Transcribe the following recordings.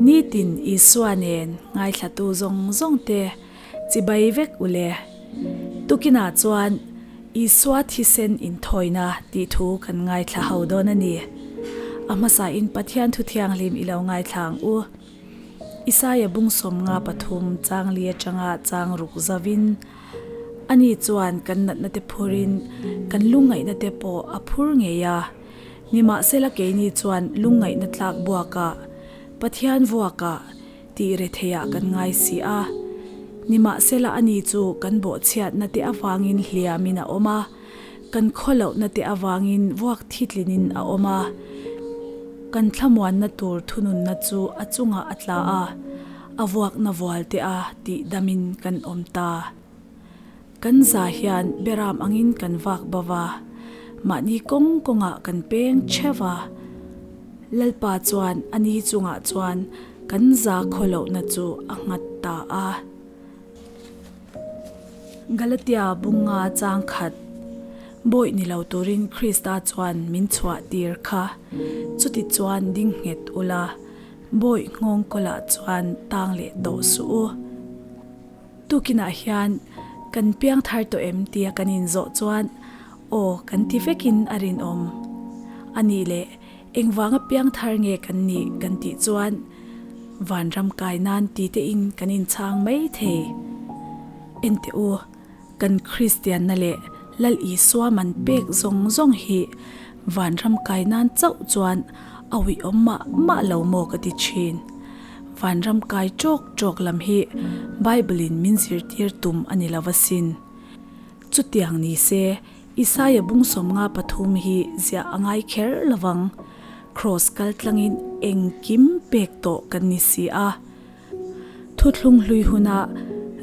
Nitin Isua nen ngaithlatu zawng zawng te chibai vek u le. Tukinah chuan Isua thisen inthawina tih thu kan ngaithla ho dawn a ni. A hmasain Pathian thu thianghlim i lo ngaithla ang u. Isaia bung 53 chang li atanga chang ruk zauvin ani chuan kan natna te phurin kan lungngaihna te pawh a phur ngei a. Nimahsela keini chuan lungngaihna tlak buakah, Pathian vuakah tih retheiah kan ngai si a. Nimahsela ani chu kan bawhchhiatna te avangin hliamin a awm a, kan khawlohna te avangin vuak thitlinin a awm a. Kan thlamuanna tur thununna chu a chungah a tla a, a vuakna vual te a tih damin kan awm ta. Kan za hian beram angin kan vak bo va, mahni kawng kawngah kan peng theuh va. Lalpa chuan a ni chungah chuan kan za khaw lohna chu a nghat ta a. Galatia bunga chang khat Bawih ni lo turin Krista chuan min chhuah tir kha, chuti chuan ding nghet ula, bawih nghawng kawlah chuan tang leh tawh suh u. Tukinah hian kan piang thar tawh em tia kan inzawh chuan aw kan ti vekin a rinawm. A nih leh engvanga piang thar nge kan nih kan tih chuan vanram kai nan ti tein kan inchhang mai thei. Enteh u, kan Kristianna leh Lal Isua man pek zawng zawng hi vanram kai nan chauh chuan a uiawm mah mah lo maw ka ti thin. Vanram kai tawk tawk lam hi Bible in min zirtir tum a ni lo asin. Chutiang ni se, Isaia bung 53 hi ziah a ngai kher lovang. Kraws kal tlangin engkim pek tawh kan ni si a. Thuthlung hlui huna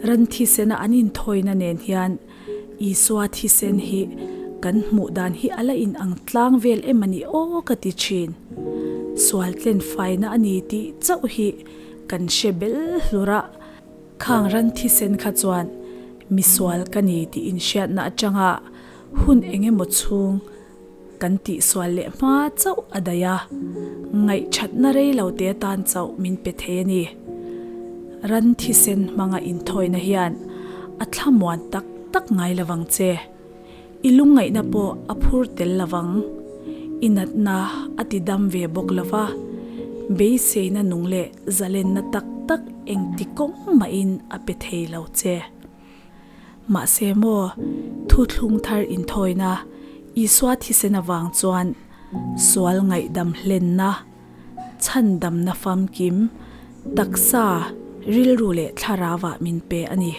ran thisena an inthawina nen hian Isua thisen hi kan hmuh dan hi a la in ang tlang vel em a ni aw ka ti thin. Sual tlen faina a ni tih chauh hi kan hre bel hlur a, khang ran thisen kha chuan misual ka ni tih inhriatna atanga hun eng emaw chhung kan tihsual leh hma chauh a daih a, ngaihthatna rei lo te atan chauh min pe thei a ni. Ran thisen hmanga inthawina hian a thlamuan tak tak ngai lovang che. I lungngaihna pawh a phur tel lovang. I natna a ti dam ve bawk lova, beiseina nung leh zalenna tak tak engti kawng mahin a pe thei lo che. Mahse maw, thuthlung thar inthawina Isua thisen avang chuan sual ngaihdam hlenna, chhandamna famkim, taksa, rilru leh thlarauah min pe a ni.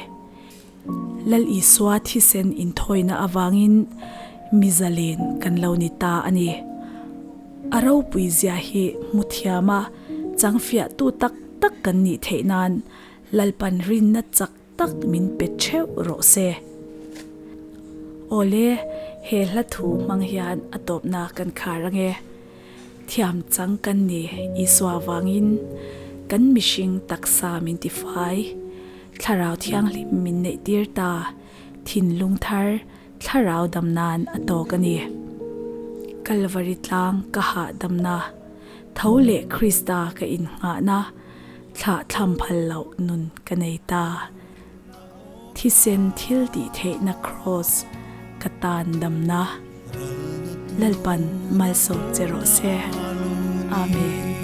Lal Isua thisen inthawina avangin mi zalen kan lo ni ta a ni. A ropui zia hi hmu thiama changfiahtu tak tak kan nih theih nan Lalpan rinna chak tak min pe theuh rawh se. Awle, he hla thu hmang hian a tawpna kan khar ange. Thiam chang kan ni Isua vangin kan mihring taksa min ti fai. Thlarau thianghlim min neih tir ta, thinlung thar thlarau dam nan a tawk a ni. Kalvari tlang ka hahdamna, tho leh Krista ka innghahna, Thlah thlam phal loh nun ka nei ta. Thisen thil tih theihna kraws ka tan damna. Lalpan malsawm che rawh se. Amen.